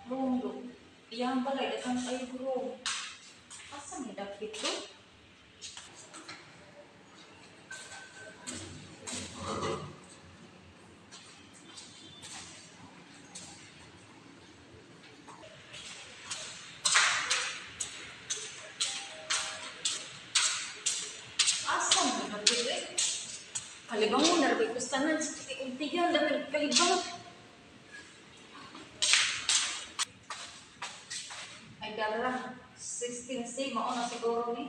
Room do. Iyang balay daghan kayo room. Asa may dapit do? Asa may dapit eh? Kalibang mo, narabay kustanan. Sa kuntigan, dami kalibang. Ay, dara. 16C, mao na siguro ni.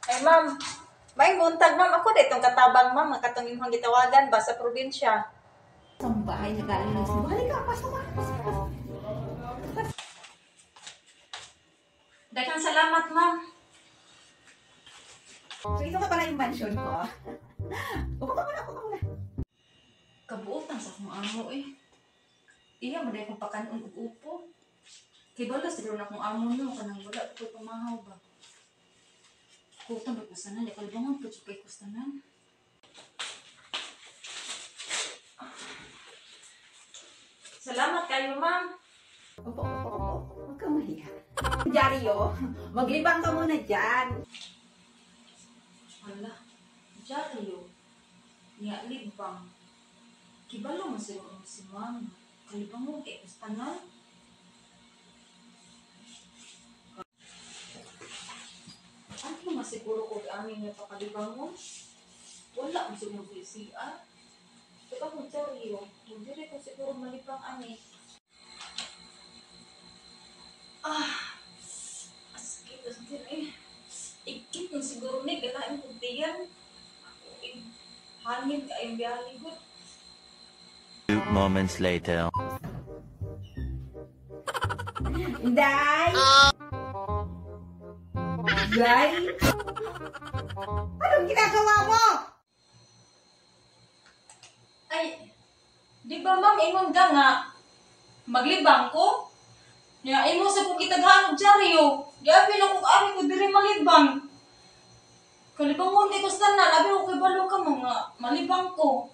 Ay, ma'am. May muntag, ma'am. Ako ditong katabang, ma'am. Ang katong imong gitawagan ba sa probinsya. Sa bahay na galing ng Cebu. Halika, pasok ka, pasok ka. Daghang salamat, ma'am. So, ito ka pala yung mansion ko. Upo ka muna, upo ka muna. Kabuotan sa akong amo eh. Iya, maday kong pakanon og upo. Kay bala siguro na akong amo no, kanang wala ko pamahaw ba. Kutan ba kustanan, di kalibangon po kay kustanan. Salamat kayo, ma'am. Upo, upo, upo. Huwag kang mahiya. Diaryo, maglibang ka muna dyan. Hala, dyaryo. Niya libang. Kibalo man siguro si ma'am. Kalibangon kay kustanan. Ano man siguro ko amin nga pakalibangon? Wala man siguro ko CR. Teka mo, dyaryo. Hindi ko siguro malibang ani. Ah, asakit, asakit eh. Ikit na siguro ni, galain ko diyan. Ako eh, hangin ka yung biyahe ko. Two moments later. Inday! Inday? Anong ginagawa mo? Ay, di ba ma'am, ingon ka nga, maglibang ko? Nya, imo sa kong gitaghaan og dyaryo. Giabi na kong ari ko diri malibang. Kalibangon kay kustanan, abi ko kay balo ka mga malibang ko.